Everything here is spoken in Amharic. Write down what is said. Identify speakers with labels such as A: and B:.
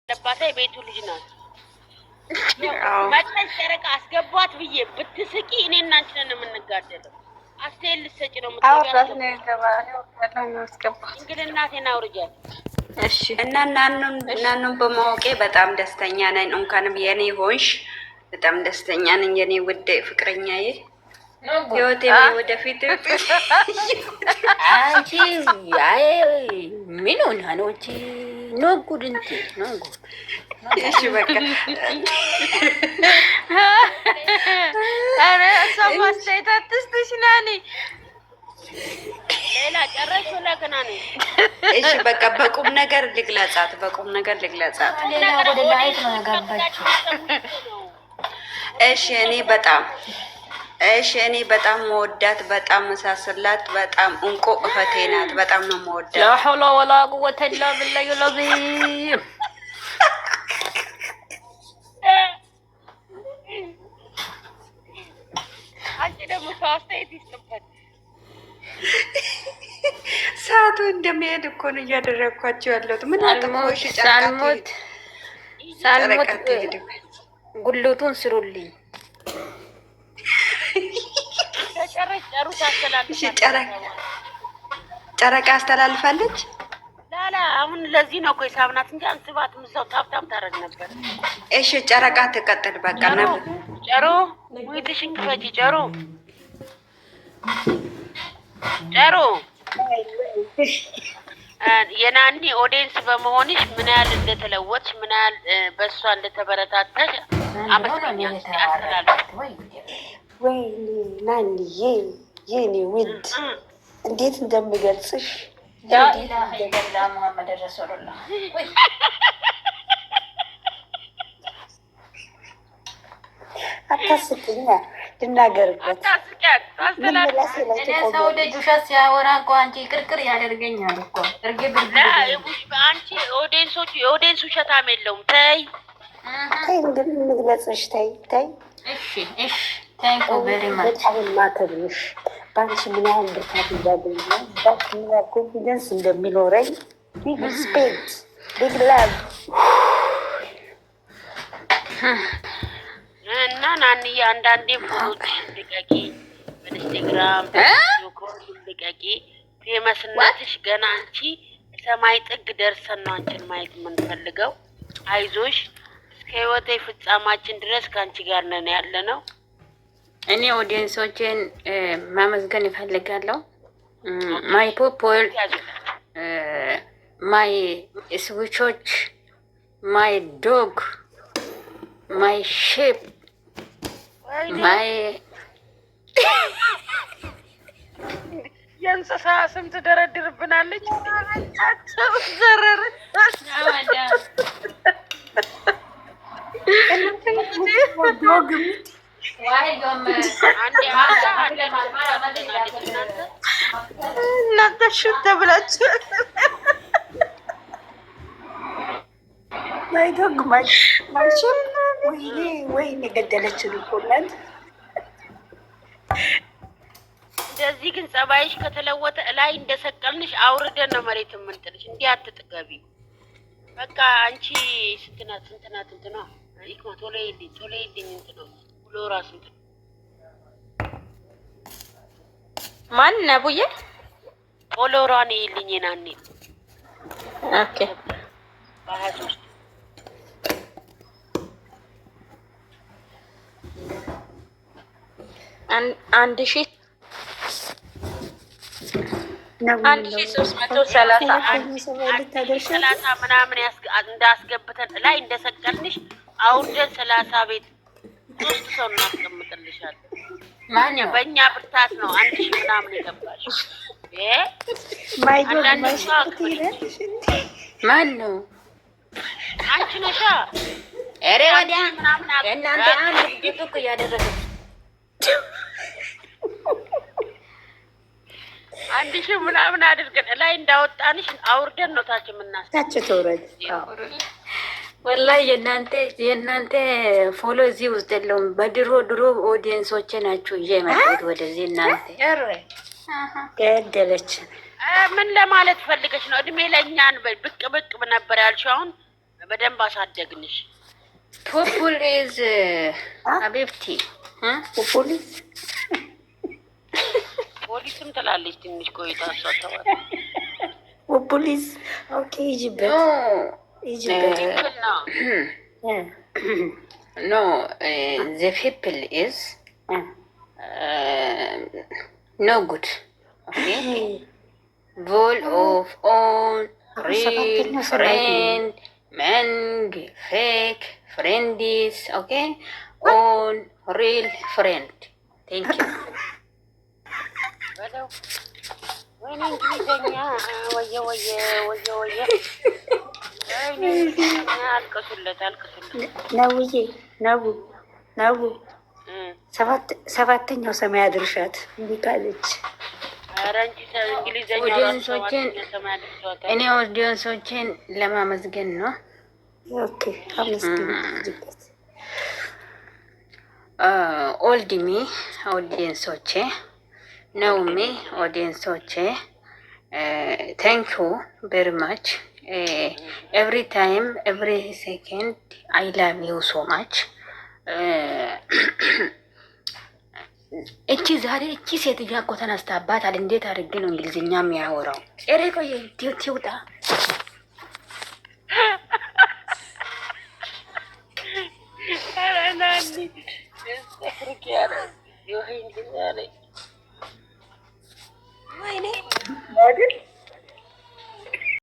A: አለባት። የቤቱ ልጅ ናት። መጥተሽ ጨረቃ አስገቧት ብዬ ብትስቂ እኔ እና አንቺ ነን የምንጋደለው። አስተያየት ልትሰጪ ነው የምትገቢው። ድንግልናቴን አውርጃት።
B: እና ናኑን በማወቄ በጣም ደስተኛ ነኝ። እንኳንም የኔ ሆንሽ፣ በጣም ደስተኛ ነኝ። የኔ ውድ ፍቅረኛዬ፣ ህይወቴ ወደፊት።
C: አንቺ አይ ምን ሆና ነው አንቺ? No good እንቴ no good።
B: እሺ በቃ።
D: ኧረ እሷም አስተያየት አትስጥሽ ናኒ።
A: ሌላ ጨረሽ? ወላ ገና ነው?
B: እሺ በቃ በቁም ነገር ልግለጻት፣ በቁም ነገር ልግለጻት።
C: ሌላ ወደ light ነው ያገባችው።
B: እሺ እኔ በጣም መወዳት፣ በጣም መሳስላት፣ በጣም እንቁ እህቴ ናት። በጣም ነው መወዳት።
C: لا حول ولا قوة إلا بالله العظيم።
A: አንቺ ደግሞ ሰው አስተያየት ይስጥበት።
B: ሰዓቱ እንደሚሄድ እኮ ነው እያደረግኳቸው ያለሁት። ምን አጥፎሽ?
C: ሳልሞት
B: ጨረቃ
C: ሳልሞት
B: ትሄድ።
C: ጉልቱን ስሩልኝ።
A: ከጨረሽ ጨሩት።
B: እሺ ጨረቃ አስተላልፋለች።
A: ላላ አሁን ለዚህ ነው እኮ የሳብናት እንጂ አንስባት እዛው tap tap ታደርግ ነበር።
B: እሺ ጨረቃ ትቀጥል። በቃ ነው።
A: ጨሮ ውይይትሽን ክፈቺ። ጨሮ ጨሮ፣ የናኒ audience በመሆንሽ ምን ያህል እንደተለወጥሽ፣ ምን ያህል በእሷ እንደተበረታታሽ አመስገኛ አስተላልፍ።
E: ወይኔ ናንዬ፣ የኔ ውድ፣ እንዴት እንደምገልጽሽ!
C: لا إله إلا الله محمد رسول الله።
E: አታስቅኛ፣ ልናገርበት።
A: አታስቂያት፣ ታስተላልፍ።
E: ምላሴ ላይ
C: እኔ ሰው ልጅ ውሸት ሲያወራ እኮ አንቺ ቅርቅር ያደርገኛል እኮ እርግብ እርግብ።
A: አንቺ audience ኦቹ የ audience ውሸታም የለውም። ተይ።
E: ተይ እንግለጽሽ፣ ተይ ተይ።
C: እሺ፣ thank you very much።
E: በጣም የማከብርሽ፣ በአንቺ ምን ያህል ብርታት እንዳገኘ፣ በአንቺ ምን ያህል confidence እንደሚኖረኝ፣ big respect, big love።
A: እና ናንዬ አንዳንዴ ፎቶችን ልቀቂ፣ በኢንስታግራም በቲክቶክ ልቀቂ። Famous ነትሽ ገና አንቺ ሰማይ ጥግ ደርሰን ነው አንቺን ማየት የምንፈልገው። አይዞሽ፣ እስከ ህይወቴ ፍጻማችን ድረስ ከአንቺ ጋር ነን ያለ ነው።
C: እኔ audience ኦችን ማመስገን እፈልጋለሁ። My people, my ስዊቾች፣ my dog, my sheep, my
A: የእንስሳ ስም ትደረድርብናለች።
D: ዘረረቻቸው።
E: Dog።
A: አንዴ አንዴ እናንተ።
D: እናንተ shoot ተብላችሁ።
E: My dog, my sheep። ወይኔ ወይኔ፣ ገደለችን እኮ እናንተ።
A: እንደዚህ ግን ጸባይሽ ከተለወጠ እላይ እንደሰቀልንሽ አውርደን ነው መሬት የምንጥልሽ። እንዲህ አትጥገቢ። በቃ አንቺ ስንት ናት? ስንት ናት? እንትኗ ኢክማ ቶሎ ይልኝ፣ ቶሎ ይልኝ። እንትኗ ብሎ ራሱ እንትን
D: ማን ነቡዬ?
A: Follower ዋን ይልኝ ናኒ።
D: Okay።
A: በ23።
D: 1331።
A: 30 ምናምን እንዳስገብተን ላይ እንደሰቀልንሽ አውርደን 30 ቤት ሶስት ሰው እናስቀምጥልሻለን።
C: ማን ነው?
A: በእኛ ብርታት ነው 1000 ምናምን የገባሽ።
E: My dog.
A: አንዳንድ
E: My
A: ሰው
E: sheep ትይላለሽ እንዴ?
C: ማን ነው?
A: አንቺ ነሻ።
C: ኧረ ወዲያ።
A: ምናምን
C: እናንተ አንድ ግጥ እኮ እያደረገች።
A: 1000 ምናምን አድርገን ላይ እንዳወጣንሽ አውርደን ነው ታች የምናስ
E: ታች ተውረድ።
C: ወላሂ የእናንተ follow እዚህ ውስጥ የለውም። በድሮ ድሮ audience ኦቼ ናችሁ ይዤ የመጣሁት ወደዚህ እናንተ።
E: ገደለችን።
A: ምን ለማለት ፈልገሽ ነው? እድሜ ለእኛን ብቅ ብቅ ነበር ያልሽው። አሁን በደንብ አሳደግንሽ።
C: People is حبيبتي።
E: ፖሊስ።
A: ፖሊስም ትላለች ትንሽ ቆይታ እሷ ተባለ።
E: ፖሊስ፣ okay፣ ሂጂበት ሂጂበት።
A: ትክክል ነው።
C: No, the people is no good, okay? Full of all real friend መንግ fake friends, okay? All real friend, thank you.
A: በለው። ወይኔ እንግሊዘኛ፣ ወየ ወየ ወየ ወየ፣ ወይኔ እንግሊዘኛ! አልቅሱለት አልቅሱለት።
E: ነውዬ፣ ነቡ ነቡ፣ ሰባተኛው ሰማይ አድርሻት እምቢ ካለች።
A: ኧረ እንጂ እንግሊዘኛ ራሱ
C: Audience ኦችን
A: ሰባተኛ ሰማይ አድርሷታል።
C: እኔ audience ኦችን ለማመስገን ነው።
E: Okay፣ አመስግን፣ ሂጂበት።
C: Old me audience ኦቼ፣ new me audience ኦቼ፣ thank you very much. Every time, every second, I love you so much. እቺ ዛሬ እቺ ሴትዮዋ እኮ ተነስታባታል። እንዴት አድርጌ ነው እንግሊዝኛ የሚያወራው? ኧረ ቆይ ትውጣ።
A: ኧረ ናኒ ያለ ወይኔ ያለ
B: ወይኔ
E: አይደል?